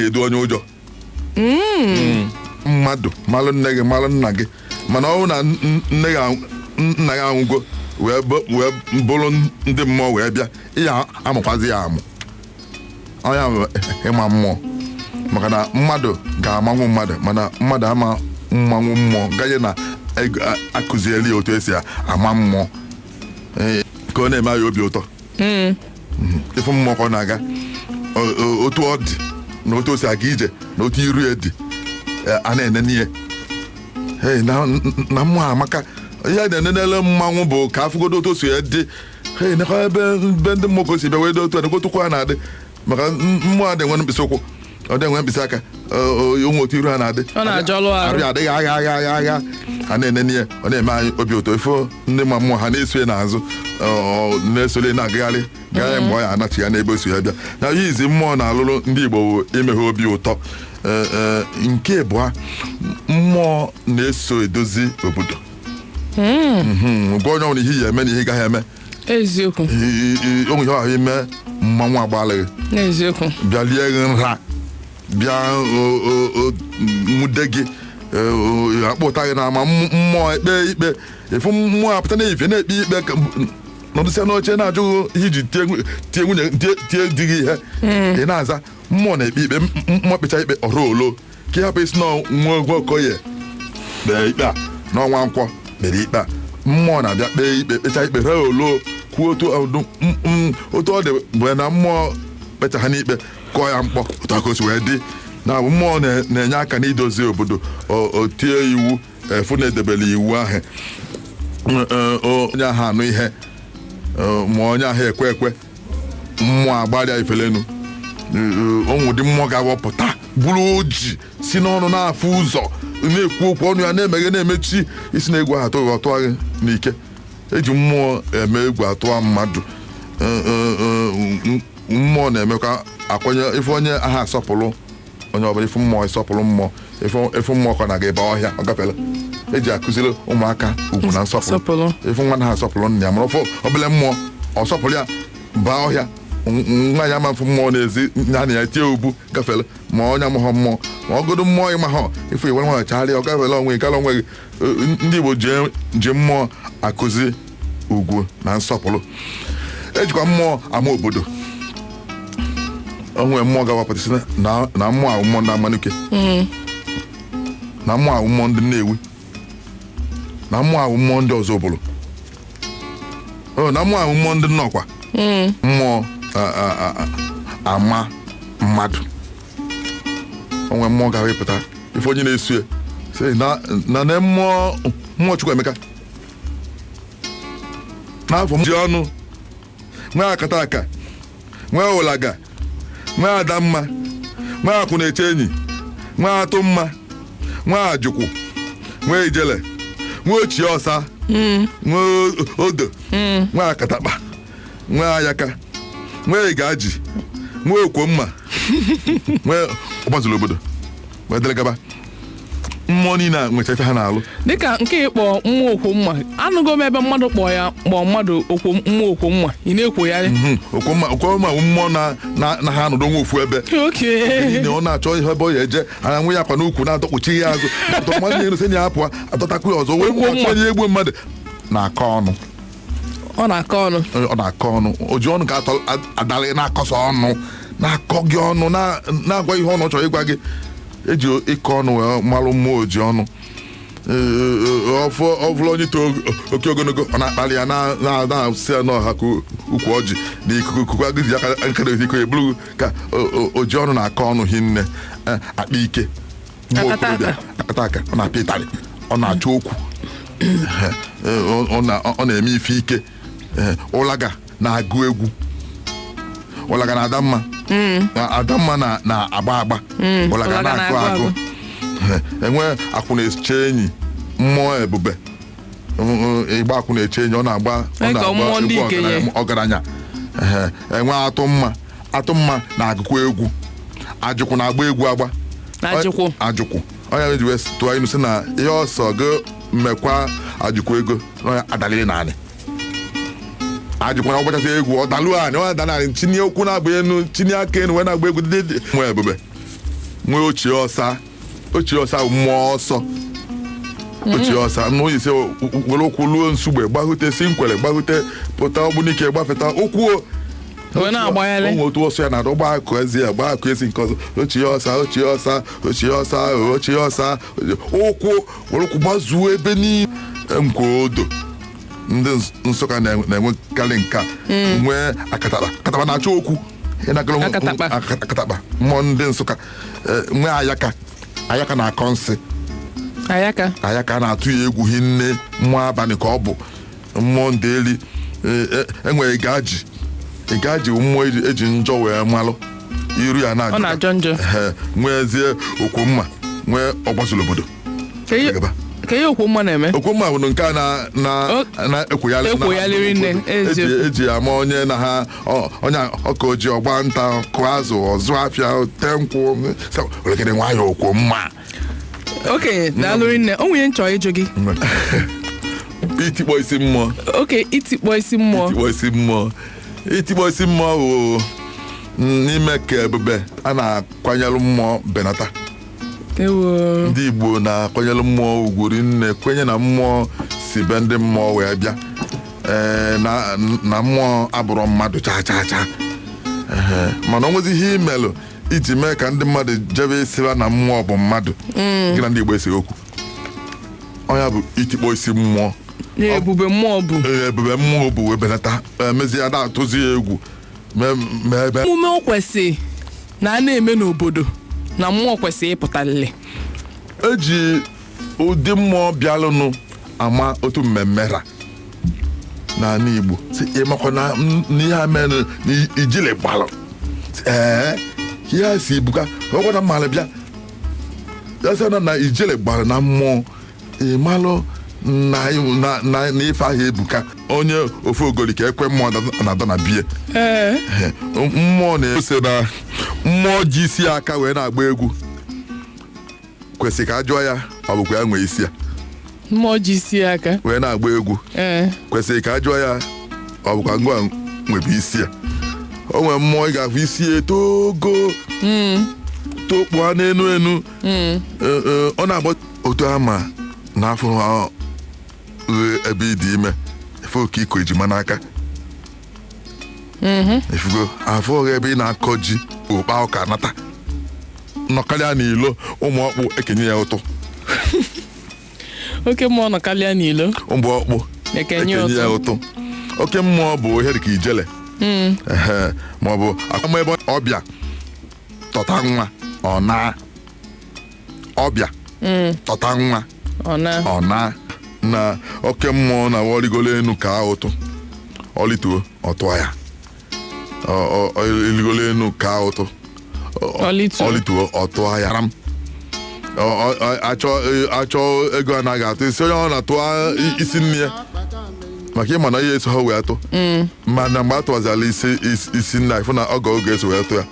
na-edu onye ụjọ. Mmadụ malụ nne gị, malụ nna gị, mana ọ bụrụ na nne gị nna gị anwụgo wee bụrụ ndị mmụọ wee bịa, ihe amụkwazi ya amụ onye ahụ ịma mmụọ, maka na mmadụ ga-amanwụ mmadụ, mana mmadụ ama mmanwụ mmụọ ganye na akụzieli ya otu esi ama mmụọ. Ee, ka ọ na-eme ya obi ụtọ. Ịfụ mmụọ ka ọ na-aga, otu ọ dị na otu o si aga ije na otu iru ya dị, a na-enene ya. Hey, na mmụọ amaka. Ihe a na-enenele mmanwụ bụ ka afụgodo otu o si ya dị. Hey, nekwa ebe ndị mmụọ ka o si bịa wee dị otu a, nekwa otu kwa na-adị, maka mmụọ a dị enwe mkpịsị ụkwụ, ọ dị enwe mkpịsị aka, onwe otu iru ha na-adị. Ọ na-ajọlụ arụ. Arụ ya adịghị agha agha agha agha, ha na-enene ya, ọ na-eme anyị obi ụtọ. Ifo ndị ma mmụọ ha na-eso ya n'azụ, na-esole na-agagharị gaa mgbe ọ ya anachi ya n'ebe o si ya bịa. Na ihe izi mmụọ na-alụrụ ndị Igbo bụ ime ha obi ụtọ. Ee, ee, nke abụọ, mmụọ na-eso edozi obodo. Gwa onye ọbụla ihe ya eme na ihe gaghị eme. Eziokwu. Onwe ihe ahụ ime mmanwụ agbalịghị. Eziokwu. Bịa lie gị nra, bịa nwude gị, akpụta gị n'ama mmụọ ekpe ikpe. Ịfụ mmụọ apụta n'efifie na-ekpe ikpe, ka nọdụsịa n'oche na-ajụghị ihe iji tie nwunye, tie di gị ihe ị na-aza. Mmụọ na-ekpe ikpe, mmụọ kpecha ikpe ọrụ olo ka ị hapụ isi na nwa ogwe Okoye kpee ikpe a n'ọnwa Nkwọ kpere ikpe a. Mmụọ na-abịa kpee ikpe, kpecha ikpe ree olo, kwuo otu otu ọ dị mgbe na mmụọ kpecha ha n'ikpe, kụọ ya mkpọ otu aka o si wee dị. Na mmụọ na-enye aka n'idozi obodo. O tie iwu efu na-edebele iwu ahụ. Onye ahụ anụ ihe, ma onye ahụ ekwe ekwe, mmụọ agbarịa ifelenu. Onwe ụdị mmụọ ga-awọpụta bụrụ oji si n'ọnụ na-afụ ụzọ, na-ekwu okwu, ọnụ ya na-emeghe na-emechi, isi na egwu ahụ atụghị ọtụọ gị n'ike. Eji mmụọ eme egwu atụọ mmadụ. Mmụọ na-emekwa akwanye ife onye aha asọpụrụ onye ọbụla. Ife mmụọ, ịsọpụrụ mmụọ, ife mmụọ ka ọ na-aga ebe ọhịa ọ gafela. Eji akụziri ụmụaka ugwu na nsọpụrụ. Nsọpụrụ. Ife nwa na asọpụrụ nna ya, mara ọfọ obele mmụọ ọ sọpụrụ ya baa ọhịa, nwa ya ma mfụ mmụọ n'ezi ya na ya tie ubu gafere. Ma onye amụghọ mmụọ, ma ọgọdụ mmụọ ịma ha ife iwe nwa chagharịa, ọ gafere onwe gị gara onwe gị. Ndị Igbo ji mmụọ akụzi ugwu na nsọpụrụ. Ejikwa mmụọ ama obodo. Onwe mmụọ ga-awapụta sị na mmụọ ahụ mmụọ ndị Amanuke, na mmụọ ahụ mmụọ ndị Nnewi, na mmụọ ahụ mmụọ ndị ọzọ obodo, na mmụọ ahụ mmụọ ndị Nnọkwa. Mmụọ ama mmadụ. Onwe mmụọ ga-awepụta ife onye na-esu ya sị na mmụọ, mmụọ Chukwuemeka n'afọ m ji ọnụ nwee akata aka, nwee ụlaga, nwee adamma, nwee akwụ na-eche enyi, nwee atụ mma, nwee ajụkwụ, nwee ijele, nwee ochie ọsa, nwee odo, nwee akatakpa, nwee ayaka, nwee igaji, nwee okwo mma, nwee ọgbazuru obodo wee dịrị gaba. Mmụọ niile a nwecha ife ha na-alụ. Dịka nke ịkpọ mmụọ okwo mma, anụgo m ebe mmadụ kpọọ ya, kpọọ mmadụ okwo mmụọ, okwo mma, ị na-ekwogharị. Okwo mma, okwo mma bụ mmụọ na ha anọdụ nwa ofu ebe. Niile ọ na-achọ ihe ebe ọ ya eje anya nwe ya akwa n'ukwu na-adọkpuchi ya azụ atọ mmadụ na-elu sị ya apụọ, adọtakwu ya ọzọ wee Okwo mma. onye egbu mmadụ na-akọ ọnụ. Ọ na-akọ ọnụ. Ọ na-akọ ọnụ, o ji ọnụ ga-atọ adalị na-akọsọ ọnụ, na-akọ gị ọnụ, na-agwa ihe ọnụ ọ chọrọ ịgwa gị. Eji ịkọ ọnụ wee malụ mmụọ oji ọnụ. Ọfụlụ onye too oke ogologo, ọ na-akpali ya na-asị ya n'ọha ka ukwu ọjị na ikuku ikuku agụji aka nkara iko eburu ka oji ọnụ na-akọ ọnụ hinne. Akpa ike mmụọ Akata okorobịa. aka. Akata aka, ọ na-apịa ịtarị, ọ na-achọ okwu. Ọ na-eme ife ike. Ụlaga na-agụ egwu, ụlaga na adamma. Na adamma na-agba agba, ụlaga ụlaga na-agụ na-agụ agụ. agụ. Enwe akwụ na-eche enyi, mmụọ ebube. Ịgba akwụ na-eche enyi, ọ na-agba ọ Ee, ka na-agba mmụọ ndị egwu ikenye. ọgaranya. Enwe atụ mma, atụ mma na-agụkwa egwu, ajụkwụ na-agba egwu agba. Ajụkwụ. Ajụkwụ onye ji wee tụọ ilu sị na ihe ọsọ gị mmekwa ajụkwụ ego na onye adalili naanị ajụkwụ na ọgbachasị egwu ọ dalụ anị, ọ dala anị, tinye okwu na-agba enu, tinye aka enu wee na-agba egwu dị nwa ebube. Nwee ochie ọsa. Ochie ọsa bụ mmụọ ọsọ. Ochie ọsa mmụọ ise were ụkwụ luo nsugbe, gbahute si nkwere, gbahute pụta ogbunike, gbafeta ụkwụ o. Wee na-agbagharị. Onwe otu ọsọ ya na-adọ, gbaa akụ ezi ya, gbaa akụ ezi nke ọzọ. Ochie ọsa, ochie ọsa, ochie ọsa, ochie ọsa, ụkwụ were ụkwụ gbazuo ebe niile. Nkwa odo ndị Nsụka na-enwekarị nke a. Nwee akatakpa. Akatakpa na-achọ okwu. Ị na-agụrụ Akatakpa. Akatakpa mmụọ ndị Nsụka. Nwee ayaka. Ayaka na-akọ nsị. Ayaka. Ayaka na-atụ ya egwu hinne. Mmụọ abalị ka ọ bụ, mmụọ ndeli. Enwere igaji. Igaji bụ mmụọ eji njọ wee malụ iru ya na-ajọ. Ọ na-ajọ njọ. Ehe, nweezie okwu mma, nwee ọgbazuru obodo. Ka ihe- Gaba. Ka ihe okwu mma na-eme. Okwu mma bụ nke a na na na ekwogharị. Ekwogharịrị nne, eziokwu. Eji ama onye na ha onye ọka oji ọgba nta kụọ azụ, ọzụ afịa, tee nkwụ, olekere nwayọ okwu mma. Okenye, daalụ nne. O nwere nchọ ịjụ gị. Itikpọ isi mmụọ. Oke itikpọ isi mmụọ. Itikpọ isi mmụọ. Itikpọ isi mmụọ bụ n'ime ka ebube a na-akwanyere mmụọ benata. Ewo. Ndị Igbo na-akwanyere mmụọ ugwu rinne, kwenye na mmụọ si be ndị mmụọ wee bịa. Ee, na mmụọ abụrọ mmadụ chaa chaa chaa. Ehe, mana o nwezi ihe imelụ iji mee ka ndị mmadụ jebe isiba na mmụọ bụ mmadụ, gị na ndị Igbo esi okwu ọnya bụ itikpọ isi mmụọ. Na ebube mmụọ bụ. Ee, ebube mmụọ bụ wee benata, emezie na-atụzi ya egwu mee ebe. Emume o kwesị na a na-eme n'obodo na mmụọ kwesịrị ịpụtalịlị. Eji ụdị mmụọ bịalụnụ ama otu mmemme ra n'ala Igbo. Sị, ịmakwa na n'ihe a mere na ijele gbalụ. Sị, ee, ihe a si buka ọkwa na mmalụ bịa ya sị na ijele gbalụ na mmụọ, ịmalụ na ife ahụ ebuka onye ofe ogoli ka ekwe mmụọ na-adọ na bie. Ee. Mmụọ na-ese na mmụọ ji isi aka wee na-agba egwu kwesịrị ka a jụọ ya ọ bụkwa ya nwee isi ya. Mmụọ ji isi aka wee na-agba egwu ee kwesịrị ka a jụọ ya ọ bụkwa ngwa nwebe isi ya. O nwere mmụọ ị ga-afụ isi ya etogo, tokpụa n'enu enu. Ee, ee, ọ na-agba otu ama n'afọ ha ebe ị dị ime efe oke iko ejima n'aka efugo afọ oghe ebe ị na-akọ ji ụkpa ọka nata nọkarịa n'ilo ụmụ ọkpụ ekenye ya ụtụ. Oke mmụọ nọkalịa n'ilo. Ụmụ ọkpụ ekenye ekenye ya ụtụ. Ụtụ oke mmụọ bụ ihe dịka ijele. Ehe, maọbụ akama ebe ọbịa tọta nwa ọ na ọbịa tọta nwa. Ọ na. Ọ na na oke mmụọ na ọrịgolo enu ka ụtụ ọlituo ọtụọ ya. Ọ enu ka ụtụ Ọlituo. Ọlituo ọtụọ ya ram. Achọ ego anaghị atụ isi onye ọ na-atụ isi nne ya maka ịma na ihe eso ha wee atụ, mana mgbe a tụwazala isi nna ịfụ na oge eso wee tụ ya.